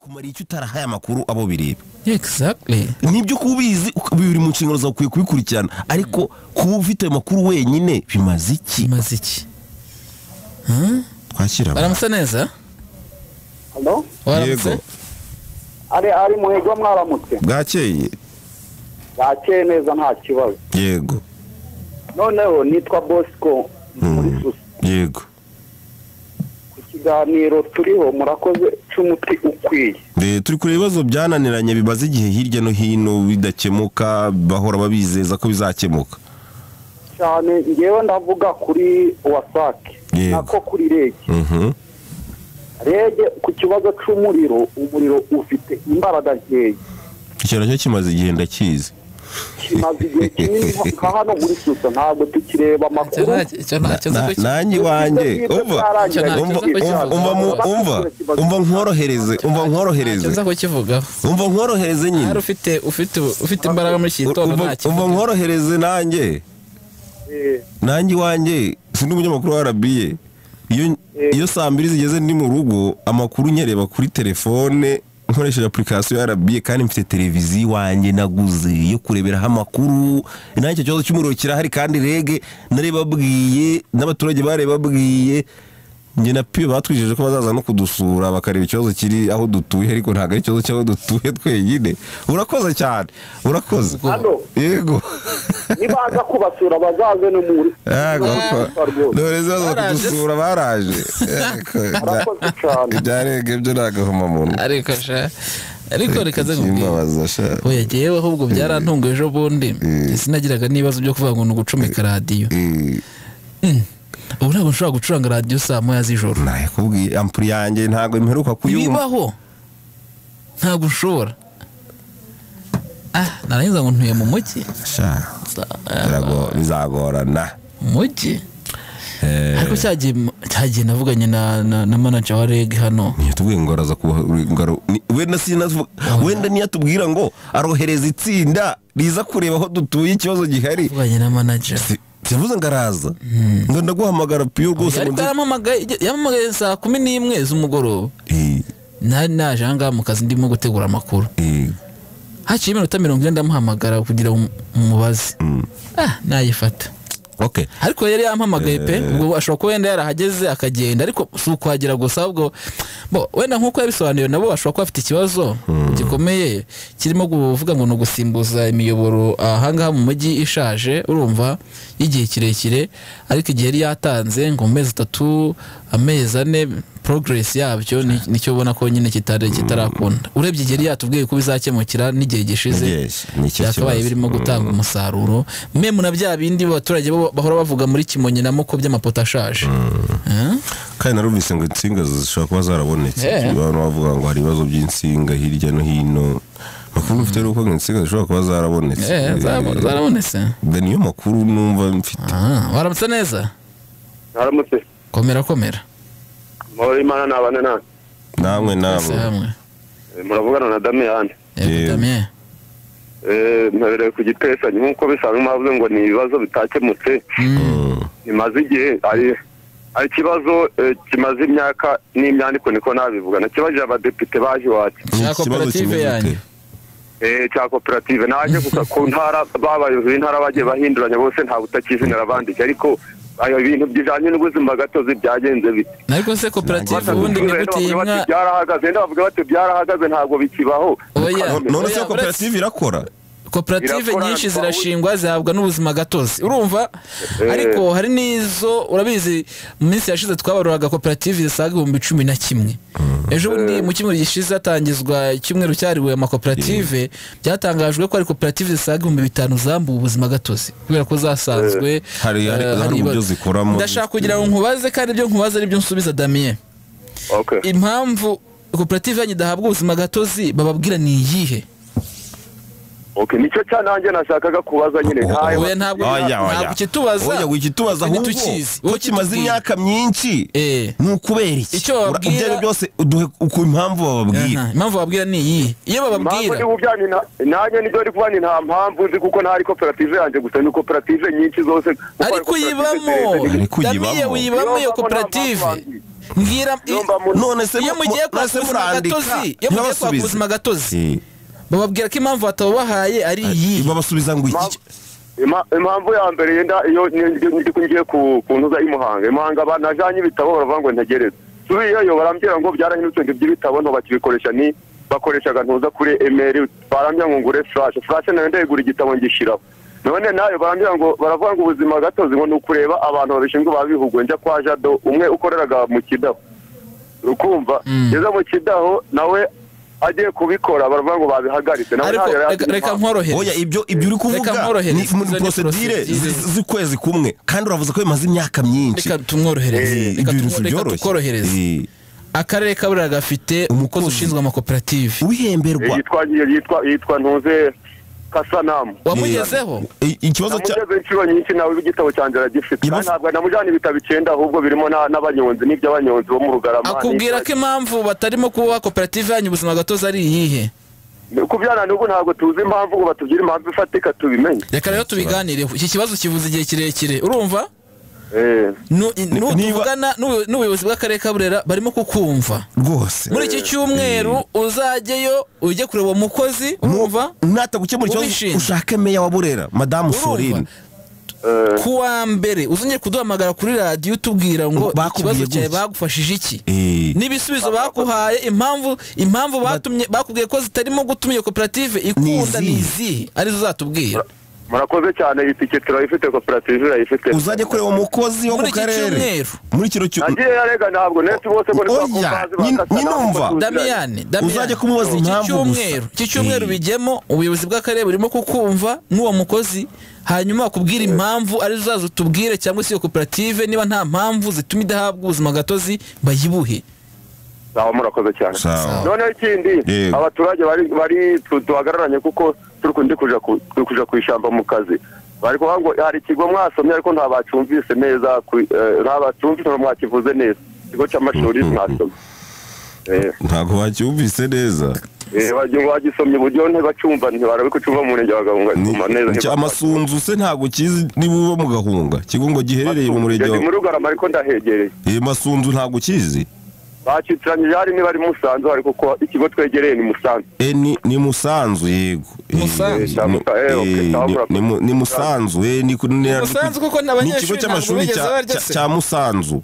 Bikumariye icyo utarahaye amakuru abo bireba. Exactly. Nibyo kubizi biri mu nshingano zawe ukwiye kubikurikirana, ariko kuba ufite amakuru wenyine bimaze iki? Bimaze iki? Twakira. Baramutse neza? Hello? Waramutse? Ari muhego mwaramutse. Bwakeye. Bwakeye neza nta kibazo. Yego. Noneho nitwa Bosco muri Susa. Yego. Ku kiganiro turiho murakoze cy'umuti ukwiye. Turi kureba ibibazo byananiranye bibaze igihe hirya no hino bidakemuka, bahora babizeza ko bizakemuka. Cyane ngewe ndavuga kuri WASAC nako kuri REG. REG ku kibazo cy'umuriro, umuriro ufite imbaraga nkeya. Icyo nacyo kimaze igihe ndakizi. Kimaze igihe kinini nka hano muri Susa ntabwo tukireba amakuru. Nanjye wanjye umva nkorohereze, umva nkorohereze. Umva nkorohereze nyine. Hari ufite imbaraga muri iki gitondo nta. Umva nkorohereze nanjye. Nanjye wanjye sindi umunyamakuru wa RBA. Iyo saa mbiri zigeze ndi mu rugo amakuru nyareba kuri telefone nkoresheje application ya RBA, kandi mfite televiziyo wanjye naguze yo kureberaho amakuru. Nanjye icyo kibazo cy'umuriro kirahari kandi REG narebabwiye n'abaturage barebabwiye. Njye na Piyo batwijeje ko bazaza no kudusura bakareba ikibazo kiri aho dutuye, ariko ntabwo ari ikibazo cy'aho dutuye twenyine. Urakoze cyane, urakoze. Yego. Nibaza kubasura bazaze no muri. Yego. Dore zaza kudusura baraje. Urakoze cyane. Ibya REG byo nagahoma muntu. Ariko sha, ariko reka ze nkubwire. Oya jewe ahubwo byarantunguye ejo bundi. Sinagiraga n'ibibazo byo kuvuga ngo ni ugucomeka radiyo. Ubu ntabwo nshobora gucuranga radiyo saa moya z'ijoro. Nakubwiye ampuri yanjye ntabwo imperuka kuyumva. Bibaho. Ntabwo ushobora. Narangiza ngo ntuye mu mujyi. Sha. Bizagorana. Mujyi. Ariko cyagiye navuganye na manager wa REG hano. Ntiyatubwiye ngo araza kuba wenda wenda ntiyatubwira ngo arohereza itsinda riza kureba aho dutuye ikibazo gihari. Navuganye na manager. Sivuze ngo araza. Ngo ndaguhamagara Piyo rwose. Ariko yampamagaye saa 11 z'umugoroba. Nari naje aha ngaha mu kazi ndimo gutegura amakuru. Haciye iminota 40 ndamuhamagara kugira ngo mubaze. Nayifata. Okay. Ariko yari yampamagaye pe, ubwo ashobora kuba wenda yarahageze akagenda, ariko si ukuhagera gusa ahubwo bo wenda nkuko yabisobanuye nabo bashobora kuba bafite ikibazo gikomeye kirimo kuvuga ngo ni ugusimbuza imiyoboro aha ngaha mu mujyi ishaje, urumva y'igihe kirekire, ariko igihe yari yatanze ngo mu mezi 3 amezi 4 progress yabyo nicyo ubona ko nyine kitarakunda. Urebye igihe yatubwiye ko bizakemukira n'igihe gishize byakabaye birimo gutanga umusaruro. Mwe na bya bindi abaturage bahora bavuga muri Kimonyi na Muko by'amapoto ashaje. Kandi narumvise ngo insinga zishobora kuba zarabonetse. Abantu bavuga ngo hari ibibazo by'insinga hirya no hino. Makuru mfite rero ko insinga zishobora kuba zarabonetse. Zarabonetse. Niyo makuru numva mfite. Waramutse neza? Waramutse. Komera komera. Muri mana nabane na. Namwe namwe. Muravugana na Damien. Yego Damien. Mpereye ku gitesa nkuko bisanzwe mwavuze ngo ni ibibazo bitakemutse. Imaze igihe ari ikibazo kimaze imyaka n'imyandiko niko nabivuga. Nakibaje abadepite baje iwacu. Cya koperative yanyu. Cya koperative naje ku ntara babayobozi b'intara bagiye bahinduranya bose nta butakizinara abandike, ariko ayo bintu bijanye n'ubuzima gatozi byagenze bite. Ariko se koperative ubundi ni gute imwa byarahagaze, ndavuga bati byarahagaze ntabwo bikibaho. None se koperative irakora? Koperative nyinshi zirashingwa zihabwa n'ubuzima gatozi, urumva? Ariko hari nizo urabizi mu minsi yashize twabaruraga koperative zisaga 11,000. Ejo bundi mu cyumweru gishize hatangizwa icyumweru cyariwe amakoperative, byatangajwe ko ari koperative zisaga 5,000 zambuwe ubuzima gatozi kubera ko zasanzwe hari uburyo zikoramo. Ndashaka kugira ngo nkubaze kandi ibyo nkubaze ari byo nsubiza Damien. Impamvu koperative yanyu idahabwa ubuzima gatozi bababwira ni iyihe? Okay, nicyo cyananjye nashakaga kubaza nyine ntayo. Oya ntabwo ukitubaza. Oya ukitubaza ahubwo ko kimaze imyaka myinshi ni ukubera iki? Ibyo byose uduhe uko impamvu bababwira. Impamvu bababwira ni iyi. Iyo bababwira nanjye nibyo ndi kuba ni nta mpamvu nzi kuko ntari koperative yanjye gusa ni koperative nyinshi zose. Ariko uyibamo. Damiye uyibamo iyo koperative. Mbwira None se iyo mugiye kwaka ubuzima gatozi, iyo mugiye kwaka ubuzima gatozi bababwira ko impamvu batabahaye ari iyi. Babasubiza ngo iki? Impamvu ya mbere yenda iyo ngiye ku ntuza y'Imuhanga, Imuhanga banajanye ibitabo baravuga ngo ntegereze. Subiyeyo barambwira ngo byarahindutse ngo iby'ibitabo nto bakibikoresha ni bakoreshaga ntuza kuri email, barambwira ngo ngure flash nayo ndayigura igitabo ngishiraho. None nayo barambwira ngo baravuga ngo ubuzima gatozi ngo nukureba abantu babishinzwe babihuguye. Njya kwa Jado umwe ukoreraga mu Kidaho, ukumva ngeze mu Kidaho nawe agiye kubikora baravuga ngo babihagaritse. Ariko reka nkorohereze. Oya ibyo uri kuvuga ni procedure z'ukwezi kumwe kandi uravuze ko bimaze imyaka myinshi. Reka tumworohereze, reka tukorohereze. Akarere ka Burera gafite umukozi ushinzwe amakoperative wihemberwa yitwa Ntuze Kasanamu. Wamugezeho ikibazo cya inshuro nyinshi nawe igitabo cyanjye aragifite. Ntabwo namujyana ibitabo 9 ahubwo birimo n'abanyonzi n'iby'abanyonzi bo mu Rugarama. Akubwira ko impamvu batarimo kuba koperative yanyu ubuzima gatozi ari iyihe? Kubyana n'ubu ntabwo tuzi impamvu ngo batubwire impamvu ifatika tubimenye. Reka rero tubiganireho. Iki kibazo kivuze igihe kirekire, urumva? Nutuvugana n'ubuyobozi bw'akarere ka Burera barimo kukumva rwose. Muri iki cyumweru uzajyeyo ujye kureba umukozi, urumva? Natagukemura ikibazo ushake meya wa Burera Madamu Sorine. Kuwa mbere uzongeye kuduhamagara kuri radiyo utubwira ngo ikibazo cyawe bagufashije iki, n'ibisubizo bakuhaye, impamvu batumye bakubwiye ko zitarimo gutuma iyo koperative ikunda ni izihe, arizo uzatubwira. Murakoze cyane, itike turayifite, koperative irayifite. Uzajye kureba umukozi wo mu karere muri kino cyo agiye yarega ntabwo neti bose ko nyinumva Damiyane uzajye kumubaza impamvu gusa. Iki cyumweru bijyemo ubuyobozi bw'akarere burimo kukumva n'uwo mukozi, hanyuma akubwira impamvu arizo uzaza utubwire, cyangwa se iyo koperative niba nta mpamvu zituma idahabwa ubuzima gatozi bayibuhe. Sawa, murakoze cyane. Noneho ikindi abaturage bari duhagararanye kuko turi kuja ku ishyamba mu kazi, bari kuvuga ngo hari ikigo mwasomye ariko ntabacumvise neza, ntabacumvise ngo mwakivuze neza, ikigo cy'amashuri mwasomye ntabwo bacyumvise neza. Bagisomye uburyo ntibacumva, ntibarabikucumva mu murenge wa Gahunga neza. Amasunzu se ntabwo kizi niba uba mu Gahunga, ikigo ngo giherereye mu murenge wa muri Rugarama ariko ndahegereye. Masunzu ntabwo kizi bacitiranyije hari niba ari Musanzu, ariko ko ikigo twegereye ni Musanzu. Ni Musanzu, yego. Ni Musanzu, ni Musanzu kuko n'abanyeshuri ikigo cy'amashuri cya Musanzu.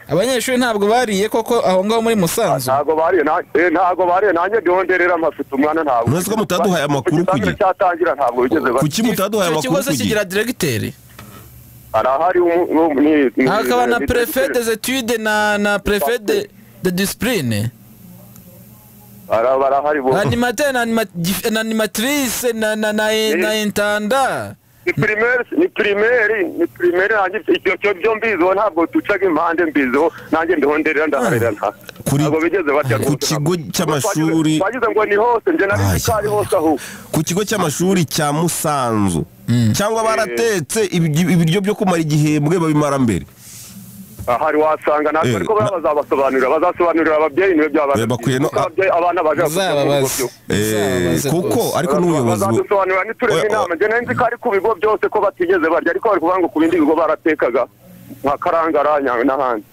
Abanyeshuri ntabwo bariye koko aho ngaho muri Musanzu. Ntabwo bariye, ntabwo bariye, nanjye ndihonderera mpafite umwana ntabwo. Mwese ko mutaduhaye amakuru kugi. Cyatangira ntabwo bigeze. Kuki mutaduhaye amakuru kugi? Ikigo kigira directeur. Arahari ni hakaba na préfet des études na préfet de discipline. Arahari bo. Animateur na animatrice na intendant. Ni primaire nanjye icyo byo mbizo ntabwo ducaga impande mbizo, nanjye ndihonderera ndaharira ntabwo bigeze batya ku kigo cy'amashuri. Bagize ngo ni hose, nje nari kari hose aho ku kigo cy'amashuri cya Musanzu. Cyangwa baratetse ibiryo byo kumara igihembwe babimara mbere. Ahari wasanga natwe ariko bazabasobanurira, bazasobanurira ababyeyi niwe byabana abana baje kuko ariko n'ubuyobozi bazadusobanurira niturebe inama. Nje nzi ko ari ku bigo byose ko batigeze barya, ariko bari kuvuga ngo ku bindi bigo baratekaga nka Karangara n'ahandi.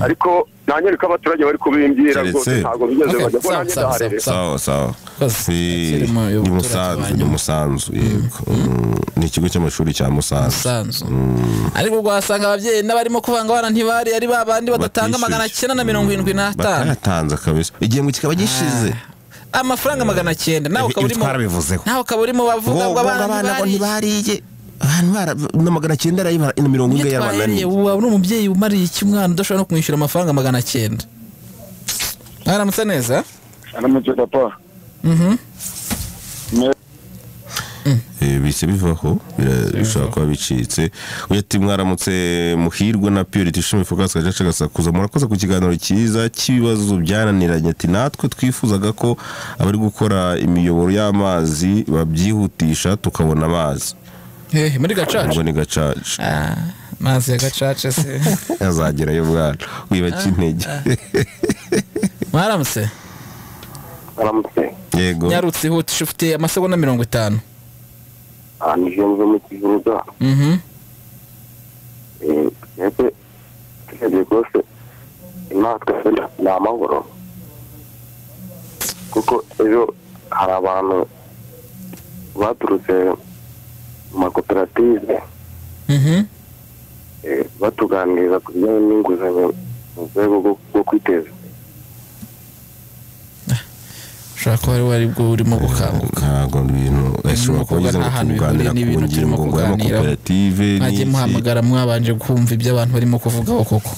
Ariko nanjye niko abaturage bari kubimbwira rwose ntabwo bigeze bajya ko nanjye ndaharere. Sawa sawa. Ni Musanzu, yego. Ni ikigo cy'amashuri cya Musanzu. Ariko rwasanga ababyeyi n'abarimo kuvanga abana ntibari ari babandi badatanga 975. Batayatanze kabisa. Igihembwe kikaba gishize. Amafaranga 900 nawe ukaba urimo. Nawe ukaba urimo bavuga ngo abana ntibariye. Abantu bara na 940 y'abananiye. Ubu uri umubyeyi umariye iki umwana udashobora no kumwishyura amafaranga 900? Aramutse neza? Aramutse papa. Bise bivaho bishobora kuba bicitse. Uyu mwaramutse Muhirwe na Purity Ishimwe Focus Gacaca gasakuza, murakoze ku kiganiro cyiza cy'ibibazo byananiranye. Ati natwe twifuzaga ko abari gukora imiyoboro y'amazi babyihutisha tukabona amazi. Muri Gacaca. Ngo ni Gacaca. Amazi ya Gacaca se azagerayo bwana wibaca intege. Mwaramutse? Mwaramutse. Yego. Nyarutse hutisha ufite amasegonda 50. Nijombe mu Kivuruga. Ese turebye rwose Natwe ni amahoro, kuko ejo hari abantu baturutse mu makoperative batuganiriza ku bijyanye n'inguzanyo mu rwego rwo kwiteza imbere. Ushobora kuba wari bwo urimo gukanguka. Ntabwo ibintu ashobora kuba ageze ngo tuganira ku ngingo y'amakoperative. Mwajye muhamagara mwabanje kumva ibyo abantu barimo kuvugaho koko.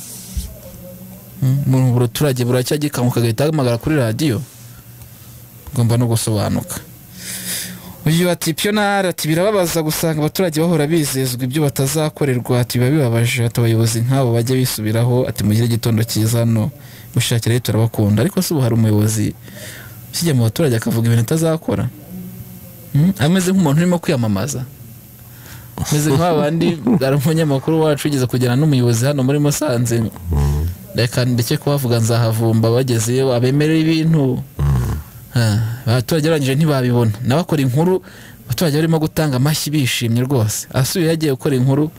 Mu baturage buracya gikanguka agahita ahamagara kuri radiyo, ugomba no gusobanuka. Uyu ati Pionari ati birababaza gusanga abaturage bahora bizezwa ibyo batazakorerwa, ati biba bibabaje, ati abayobozi nk'abo bajye bisubiraho, ati mugire igitondo cyiza hano gushakira turabakunda. Ariko se ubu hari umuyobozi usijya mu baturage akavuga ibintu atazakora? Ameze nk'umuntu urimo kwiyamamaza, ameze nk'abandi. Hari umunyamakuru wacu ugeze kugera n'umuyobozi hano muri Musanze, reka ndeke kuhavuga nzahavumba, bagezeyo abemerera ibintu abaturage barangije ntibabibona, nabakora inkuru abaturage barimo gutanga amashyi bishimye rwose. Asubiye yagiye gukora inkuru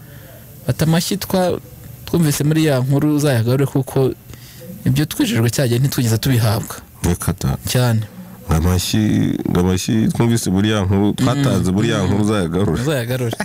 bata amashyi twumvise muri ya nkuru uzayagarure kuko ibyo twijejwe cyagiye ntitwigeze tubihabwa cyane. Amashyi twumvise muri ya nkuru twatanze muri ya nkuru uzayagarure.